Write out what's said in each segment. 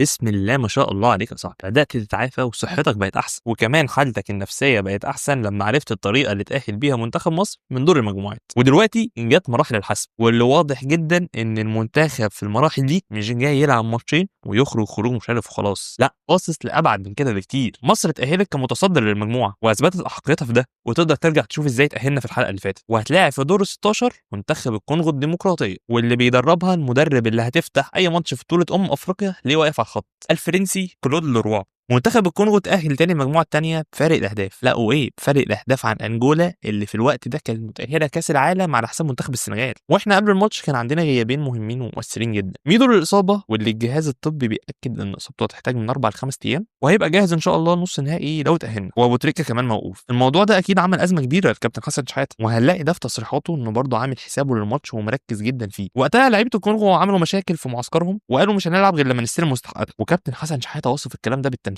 بسم الله ما شاء الله عليك يا صاحبي، بدات تتعافى وصحتك بقت احسن، وكمان حالتك النفسية بقت احسن لما عرفت الطريقة اللي تاهل بيها منتخب مصر من دور المجموعات. ودلوقتي جت مراحل الحسم، واللي واضح جدا ان المنتخب في المراحل دي مش جاي يلعب ماتشين ويخرج خروج مشرف وخلاص، لا، باصص لابعد من كده بكتير. مصر اتاهلت كمتصدر للمجموعة واثبتت احقيتها في ده، وتقدر ترجع تشوف ازاي اتاهلنا في الحلقة اللي فاتت. وهتلاعب في دور 16 منتخب الكونغو الديمقراطية، واللي بيدربها المدرب اللي هتفتح اي ماتش في بطوله افريقيا ليه واقف على الخط، الفرنسي كلود لوروا. منتخب الكونغو تأهل تاني المجموعة التانية بفارق الأهداف، لا وإيه، بفارق الأهداف عن أنجولا اللي في الوقت ده كانت متأهلة كأس العالم على حساب منتخب السنغال. وإحنا قبل الماتش كان عندنا غيابين مهمين ومؤثرين جدا، ميدو للإصابة واللي الجهاز الطبي بيأكد إن إصابته هتحتاج من 4 ل 5 أيام وهيبقى جاهز إن شاء الله نص نهائي لو تأهلنا، وأبو تريكة كمان موقوف. الموضوع ده أكيد عمل أزمة كبيرة للكابتن حسن شحاتة، وهنلاقي ده في تصريحاته إنه برضه عامل حسابه للماتش ومركز جدا فيه. وقتها لعيبة الكونغو عملوا مشاكل في معسكرهم وقالوا مش هنلعب غير لما نستلم مستحقاتنا، وكابتن حسن شحاتة وصف الكلام ده بالتمثيليه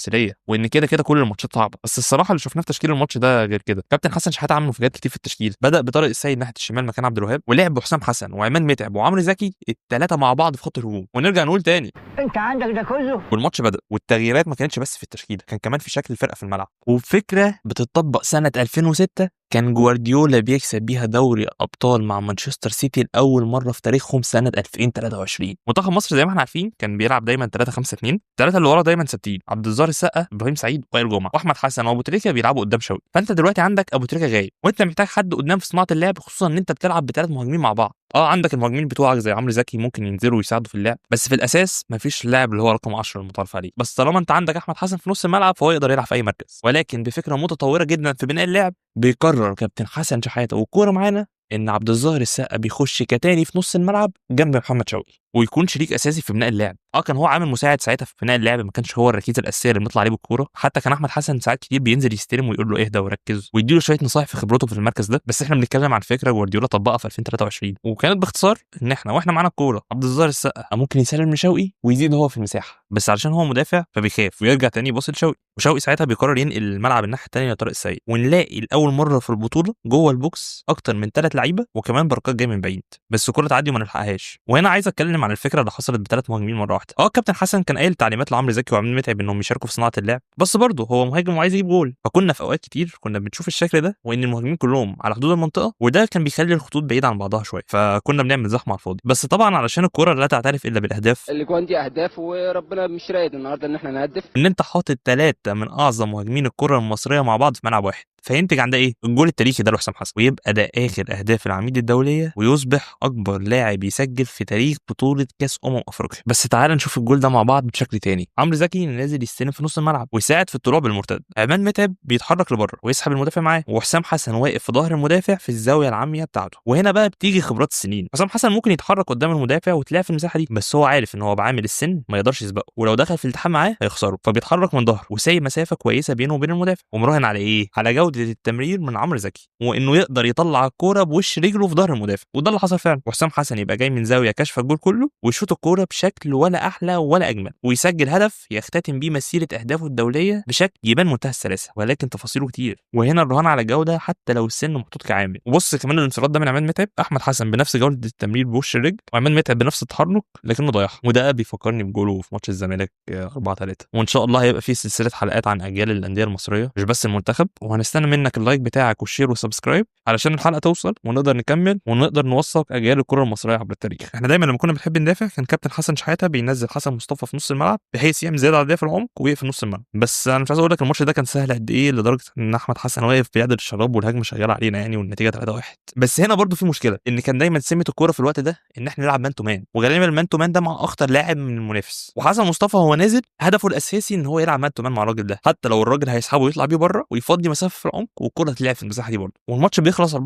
وان كده كده كل الماتشات صعبة. بس الصراحة اللي شفناه في تشكيل الماتش ده غير كده. كابتن حسن شحاته عمل مفاجآت كتير في التشكيل، بدا بطارق السيد ناحية الشمال مكان عبد الوهاب، ولعب بحسام حسن وعماد متعب وعمرو زكي الثلاثة مع بعض في خط الهجوم. ونرجع نقول تاني انت عندك ده كله. والماتش بدا، والتغييرات ما كانتش بس في التشكيل، كان كمان في شكل الفرقة في الملعب. وفكره بتطبق سنة 2006 كان جوارديولا بيكسب بيها دوري الابطال مع مانشستر سيتي لاول مرة في تاريخهم سنة 2023. منتخب مصر زي ما احنا عارفين كان بيلعب دايما 3-5-2، الثلاثة اللي ورا دايما ثابتين، عبد الظاهر السقا، ابراهيم سعيد، وائل جمعه، واحمد حسن وابو تريكه بيلعبوا قدام شوقي. فانت دلوقتي عندك ابو تريكه غايب، وانت محتاج حد قدام في صناعة اللعب، خصوصا ان انت بتلعب بثلاث مهاجمين مع بعض. عندك المهاجمين بتوعك زي عمرو زكي ممكن ينزلوا ويساعدوا في اللعب، بس في الاساس مفيش لاعب اللي هو رقم 10 المتعارف عليه. بس طالما انت عندك احمد حسن في نص الملعب فهو يقدر يلعب في اي مركز. ولكن بفكره متطورة جدا في بناء اللعب، بيقرر كابتن حسن شحاته والكوره معانا ان عبد الظاهر السقا بيخش كتاني في نص الملعب جنب محمد شوقي ويكون شريك اساسي في بناء اللعب. كان هو عامل مساعد ساعتها في بناء اللعب، ما كانش هو الركيزة الاساسية اللي بنطلع عليه بالكورة. حتى كان احمد حسن ساعات كتير بينزل يستلم ويقول له اهدى وركز ويديله شوية نصايح في خبرته في المركز ده. بس احنا بنتكلم عن فكرة جوارديولا طبقها في 2023، وكانت باختصار ان احنا واحنا معانا الكورة عبد الظاهر السقا ممكن يسلم لشوقي ويزيد هو في المساحة، بس علشان هو مدافع فبيخاف ويرجع تاني يباص لشوقي، وشوقي ساعتها بيقرر ينقل الملعب الناحية الثانية لطارق السيد. ونلاقي لاول مرة في البطولة جوه ال box اكتر من 3 لعيبة، وكمان بركات جاي من بعيد، بس الكورة تعدي وما نلحقهاش. وهنا عايز اتكلم عن الفكرة اللي حصلت بثلاث مهاجمين مرة واحدة. كابتن حسن كان قايل تعليمات لعمرو زكي وعماد متعب انهم يشاركوا في صناعة اللعب، بس برضه هو مهاجم وعايز يجيب جول، فكنا في اوقات كتير كنا بنشوف الشكل ده، وان المهاجمين كلهم على حدود المنطقة، وده كان بيخلي الخطوط بعيدة عن بعضها شوية، فكنا بنعمل زحمة على الفاضي. بس طبعا علشان الكورة لا تعترف الا بالاهداف، الاجوان دي اهداف وربنا مش رايد النهارده ان احنا نهدف، ان انت حاطط 3 من اعظم مهاجمين الكره المصرية مع بعض في ملعب واحد، فينتج عن ده ايه؟ الجول التاريخي ده لحسام حسن، ويبقى ده اخر اهداف العميد الدولية، ويصبح اكبر لاعب يسجل في تاريخ بطوله كاس افريقيا. بس تعال نشوف الجول ده مع بعض بشكل تاني. عمرو زكي نازل يستلم في نص الملعب ويساعد في الطلوع بالمرتد، عماد متعب بيتحرك لبره ويسحب المدافع معاه، وحسام حسن واقف في ظهر المدافع في الزاوية العامية بتاعته. وهنا بقى بتيجي خبرات السنين. حسام حسن ممكن يتحرك قدام المدافع وتلاقي في المساحة دي، بس هو عارف ان هو بعامل السن ما يقدرش يسبقه، ولو دخل في الالتحام معاه هيخسره، فبيتحرك من ظهره وسايب مسافة كويسة بينه وبين المدافع، ومراهن على ايه؟ على جوده التمرير من عمرو زكي، وانه يقدر يطلع الكورة بوش رجله في ظهر المدافع، وده اللي حصل فعلا. وحسام حسن يبقى جاي من زاوية كشف الجول كله ويشوط الكورة بشكل ولا احلى ولا اجمل، ويسجل هدف يختتم بيه مسيره اهدافه الدولية بشكل يبان منتهى السلاسة، ولكن تفاصيله كتير. وهنا الرهان على الجودة حتى لو السن محطوط كعامل. وبص كمان الانفراد ده من عماد متعب، احمد حسن بنفس جوده التمرير بوش الرجل، وعماد متعب بنفس التحرك لكنه ضيعها، وده بيفكرني بجولة في ماتش الزمالك 4-3. وان شاء الله هيبقى في سلسلة حلقات عن اجيال الاندية المصرية مش بس المنتخب، وهنستنى منك ال like بتاعك وال share وال subscribe علشان الحلقة توصل ونقدر نكمل ونقدر نوثق اجيال الكره المصرية عبر التاريخ. احنا دايما لما كنا بنحب ندافع كان كابتن حسن شحاته بينزل حسن مصطفى في نص الملعب بحيث يعمل زيادة عددية في العمق ويقفل نص الملعب. بس انا مش عايز اقول لك الماتش ده كان سهل قد ايه، لدرجة ان احمد حسن واقف بيعدل الشراب والهجمه شغالة علينا يعني، والنتيجة 3-1. بس هنا برضو في مشكلة، ان كان دايما سمه الكورة في الوقت ده ان احنا نلعب man to man، وغالبا ال man to man ده مع اخطر لاعب من المنافس. وحسن مصطفى هو نازل هدفه الاساسي ان هو يلعب man to man مع الراجل ده، حتى لو الراجل هيسحبه ويطلع بيه بره ويفضي مسافة في العمق والكره تلعب في المساحة دي برضه. والماتش بيخلص 4-1.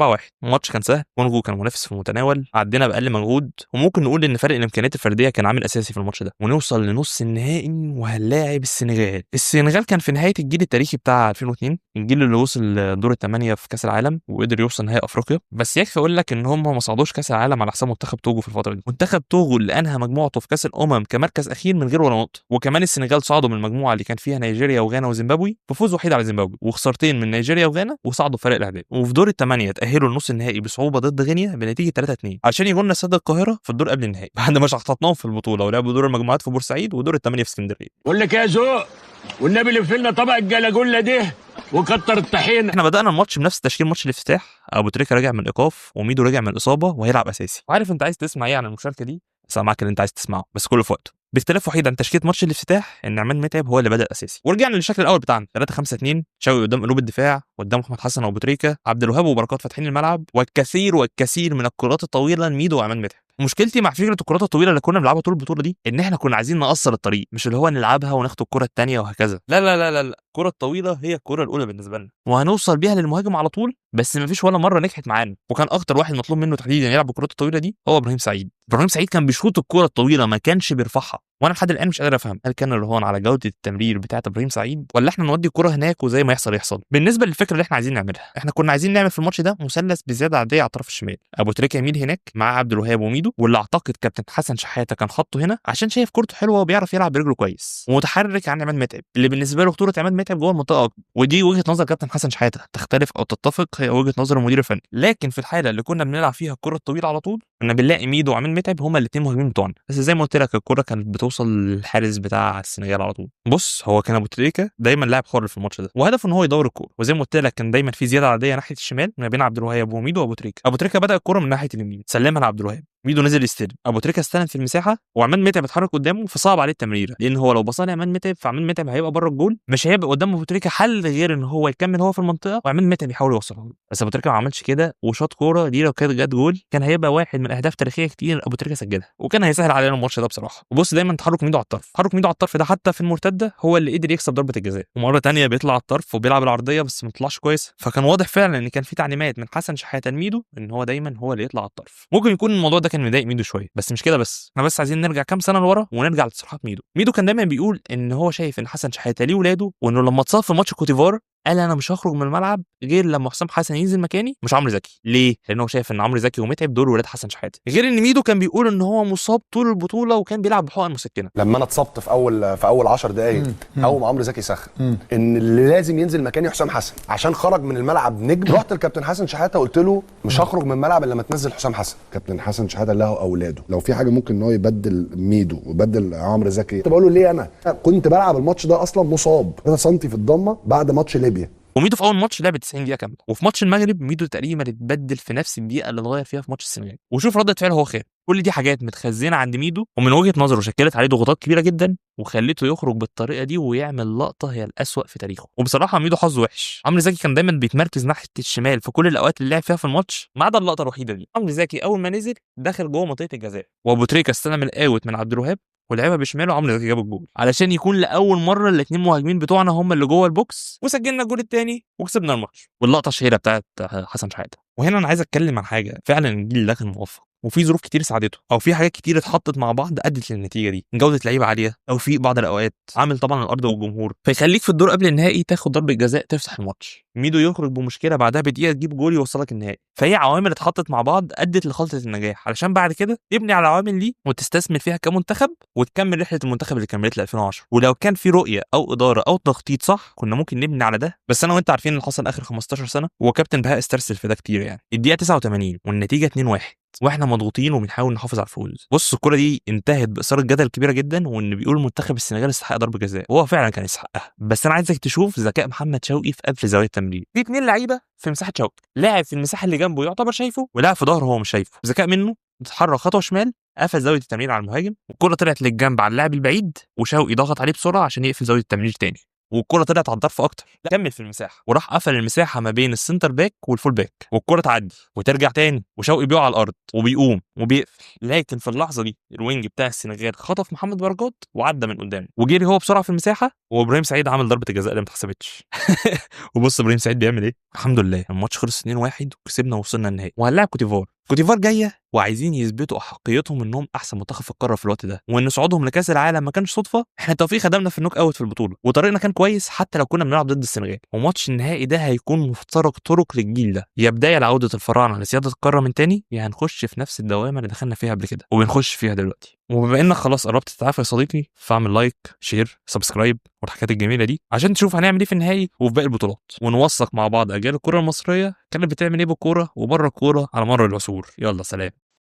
الماتش كان سهل، كونغو كان منافس في المتناول، عدينا باقل مجهود، وممكن نقول ان فرق الامكانيات الفردية كان عامل اساسي في الماتش ده. ونوصل لنص النهائي وهنلاعب السنغال. السنغال كان في نهاية الجيل التاريخي بتاع 2002، الجيل اللي وصل دور الثمانية في كاس العالم وقدر يوصل نهائي افريقيا. بس يكفي اقول لك ان هم ما صعدوش كاس العالم على حساب منتخب توجو في الفترة دي. منتخب توجو اللي انهى مجموعته في كاس الامم كمركز اخير من غير ولا نقطة. وكمان السنغال صعدوا من المجموعة اللي كان فيها نيجيريا وغانا وزيمبابوي بفوز وحيد على زيمبابوي وخسارتين من نيجيريا نيجيريا وغانا وصعدوا فرق الاهداف. وفي دور الثمانية تاهلوا لنص النهائي بصعوبة ضد غينيا بنتيجة 3-2 عشان يجوا لنا استاد القاهرة في الدور قبل النهائي بعد ما شحططناهم في البطولة ولعبوا دور المجموعات في بورسعيد ودور الثمانية في اسكندرية. بقول لك يا ذوق، والنبي لف لنا طبق الجلاجولا ده وكتر الطحينه. احنا بدانا الماتش بنفس تشكيل ماتش الافتتاح، ابو تريكه راجع من الايقاف وميدو راجع من الاصابة وهيلعب اساسي. وعارف انت عايز تسمع ايه عن المشاركة دي؟ سامعك اللي انت عايز تسمعه بس كله في وقته. باختلاف وحيد عن تشكيله ماتش الافتتاح ان عماد متعب هو اللي بدا اساسي. ورجعنا للشكل الاول بتاعنا 3-5-2، شوقي قدام قلوب الدفاع، قدام احمد حسن وابو تريكه، عبد الوهاب وبركات فاتحين الملعب، والكثير والكثير من الكرات الطويلة لميدو وعماد متعب. مشكلتي مع فكرة الكرات الطويلة اللي كنا بنلعبها طول البطولة دي ان احنا كنا عايزين نقصر الطريق، مش اللي هو نلعبها وناخد الكره الثانية وهكذا. لا لا لا لا، الكره الطويلة هي الكره الاولى بالنسبة لنا وهنوصل بيها للمهاجم على طول، بس مفيش ولا مرة نجحت معانا. وكان اكتر واحد مطلوب منه تحديدا يلعب الكرات الطويلة دي هو ابراهيم سعيد. ابراهيم سعيد كان بيشوط الكره الطويلة ما كانش بيرفعها، وانا لحد الان مش قادر افهم هل كان الرهان على جوده التمرير بتاعه ابراهيم سعيد ولا احنا نودي الكره هناك وزي ما يحصل يحصل. بالنسبة للفكرة اللي احنا عايزين نعملها، احنا كنا عايزين نعمل في الماتش ده مثلث بزيادة عادية على الطرف الشمال، ابو تريكه يميل هناك مع عبد الوهاب وميدو، واللي اعتقد كابتن حسن شحاته كان حاطه هنا عشان شايف كورته حلوة وبيعرف يلعب برجله كويس ومتحرك عن عماد متعب اللي بالنسبة له خطورة عماد متعب جوه المنطقة اكبر. ودي وجهه نظر كابتن حسن شحاته، تختلف او تتفق هي وجهه نظر المدير الفني. لكن في الحالة اللي كنا بنلعب فيها الكره الطويلة على طول كنا بنلاقي ميدو وعماد متعب هما الاثنين مهاجمين بتوعنا، بس زي ما قلت لك الكره كانت بتوصل للحارس بتاع السنغال على طول. بص، هو كان ابو تريكه دايما لاعب حر في الماتش ده وهدفه ان هو يدور الكورة، وزي ما قلت لك كان دايما في زيادة عادية ناحية الشمال ما بين عبد الوهاب وميدو وابو تريكه. ابو تريكه بدا الكورة من ناحية اليمين سلمها لعبد الوهاب، ميدو نزل يستلم، ابو تريكه استلم في المساحة وعماد متعب اتحرك قدامه فصعب عليه التمريره، لان هو لو بصها لعماد متعب فعماد متعب هيبقى بره الجول، مش هيبقى قدام ابو تريكه حل غير ان هو يكمل هو في المنطقة وعماد متعب يحاول يوصلها له. بس ابو تريكه ما عملش كده وشاط كورة دي لو كانت جت جول كان هيبقى واحد من اهداف تاريخية كتير ابو تريكه سجلها، وكان هيسهل علينا الماتش ده بصراحة. وبص دايما تحرك ميدو على الطرف، تحرك ميدو على الطرف ده حتى في المرتدة هو اللي قدر يكسب ضربه الجزاء. ومرة ثانية بيطلع على الطرف وبيلعب العرضية بس ما طلعش كويس، فكان واضح فعلا ان كان في تعليمات من حسن شحاته لميدو ان هو دايما هو اللي يطلع على الطرف. ممكن يكون الموضوع ده كان مضايق ميدو شوية، بس مش كده بس، احنا بس عايزين نرجع كام سنة لورا ونرجع لتصريحات ميدو. ميدو كان دايما بيقول ان هو شايف ان حسن شحاته ليه ولاده، وانه لما اتصاب في ماتش كوتيفار قال انا مش هخرج من الملعب غير لما حسام حسن ينزل مكاني مش عمرو زكي. ليه؟ لان هو شايف ان عمرو زكي ومتعب دول ولاد حسن شحاته. غير ان ميدو كان بيقول ان هو مصاب طول البطولة وكان بيلعب بحقن مسكنه. لما انا اتصبت في اول 10 دقائق اول ما عمرو زكي سخن ان اللي لازم ينزل مكاني حسام حسن عشان خرج من الملعب نجم. رحت للكابتن حسن شحاته قلت له مش هخرج من الملعب الا لما تنزل حسام حسن. كابتن حسن شحاته له اولاده، لو في حاجة ممكن ان هو يبدل ميدو ويبدل عمرو زكي. كنت بقول له ليه؟ انا كنت بلعب الماتش ده اصلا مصاب 3 سم في الضمة بعد ماتش ليبيا. وميدو في اول ماتش لعب 90 دقيقة كاملة، وفي ماتش المغرب ميدو تقريبا اتبدل في نفس الدقيقة اللي اتغير فيها في ماتش السنغال، وشوف ردة فعله هو خير. كل دي حاجات متخزنه عند ميدو، ومن وجهه نظره شكلت عليه ضغوطات كبيرة جدا وخلته يخرج بالطريقة دي ويعمل لقطة هي الأسوأ في تاريخه. وبصراحة ميدو حظه وحش، عمرو زكي كان دايما بيتمركز ناحية الشمال في كل الاوقات اللي لعب فيها في الماتش ما عدا اللقطة الوحيدة دي. عمرو زكي اول ما نزل دخل جوه منطقة الجزاء، وابو تريكه استلم ال out من عبد الوهاب ولعبها بشماله، عمرو زكي جاب الجول علشان يكون لاول مرة الاثنين مهاجمين بتوعنا هم اللي جوه ال box، وسجلنا الجول الثاني وكسبنا الماتش. واللقطه الشهيرة بتاعت حسن شحاته. وهنا انا عايز اتكلم عن حاجة، فعلا الجيل ده كان موفق وفي ظروف كتير ساعدته، او في حاجات كتير اتحطت مع بعض ادت للنتيجة دي، جوده لعيبة عالية، توفيق بعض الاوقات، عامل طبعا الارض والجمهور، فيخليك في الدور قبل النهائي تاخد ضربه جزاء تفتح الماتش، ميدو يخرج بمشكلة بعدها بدقيقة تجيب جول يوصلك النهائي. فهي عوامل اتحطت مع بعض ادت لخلطه النجاح، علشان بعد كده تبني على العوامل دي وتستثمر فيها كمنتخب وتكمل رحله المنتخب اللي كملت ل 2010. ولو كان في رؤية او ادارة او تخطيط صح كنا ممكن نبني على ده، بس انا وانت عارفين اللي حصل اخر 15 سنة، وكابتن بهاء استرسل في ده كتير. يعني الدقيقة 89 والنتيجة 2-1 واحنا مضغوطين وبنحاول نحافظ على الفوز. بص الكره دي انتهت باثاره جدل كبيرة جدا، وان بيقول منتخب السنغال استحق ضربه جزاء، وهو فعلا كان يستحقها. بس انا عايزك تشوف ذكاء محمد شوقي في قفل زاوية التمرير. في اثنين لعيبة في مساحة شوقي، لاعب في المساحة اللي جنبه يعتبر شايفه، ولاعب في ظهره هو مش شايفه. ذكاء منه اتحرك خطوة شمال، قفل زاوية التمرير على المهاجم، والكره طلعت للجنب على اللاعب البعيد، وشوقي ضغط عليه بسرعة عشان يقفل زاوية التمرير تاني، والكره طلعت على الطرف اكتر. لا كمل في المساحة وراح قفل المساحة ما بين ال center back وال full back، والكره تعدي وترجع تاني، وشوقي بيقع على الارض وبيقوم وبيقفل. لكن في اللحظة دي ال wing بتاع السنغال خطف محمد بركات وعدى من قدامه وجري هو بسرعة في المساحة، وابراهيم سعيد عمل ضربه الجزاء اللي ما اتحسبتش. وبص ابراهيم سعيد بيعمل ايه. الحمد لله الماتش خلص 2-1 وكسبنا ووصلنا النهائي. وهنلاعب كوتيفار. كوتيفار جاية وعايزين يثبتوا احقيتهم انهم احسن منتخب في القارة في الوقت ده، وان صعودهم لكاس العالم ما كانش صدفة. احنا التوفيق خدمنا في ال knock out في البطولة، وطريقنا كان كويس حتى لو كنا بنلعب ضد السنغال. وماتش النهائي ده هيكون مفترق طرق للجيل ده، يا بداية لعودة الفراعنة لسياده القارة من تاني، يا هنخش في نفس الدوامة اللي دخلنا فيها قبل كده وبنخش فيها دلوقتي. وبما انك خلاص قربت تتعافى يا صديقي، فاعمل like، share، subscribe والحاجات الجميلة دي عشان تشوف هنعمل ايه في النهائي وفي باقي البطولات، ونوثق مع بعض اجيال الكره المصرية كانت بتعمل ايه بالكورة وبره الكورة على مر العصور. يلا سلام.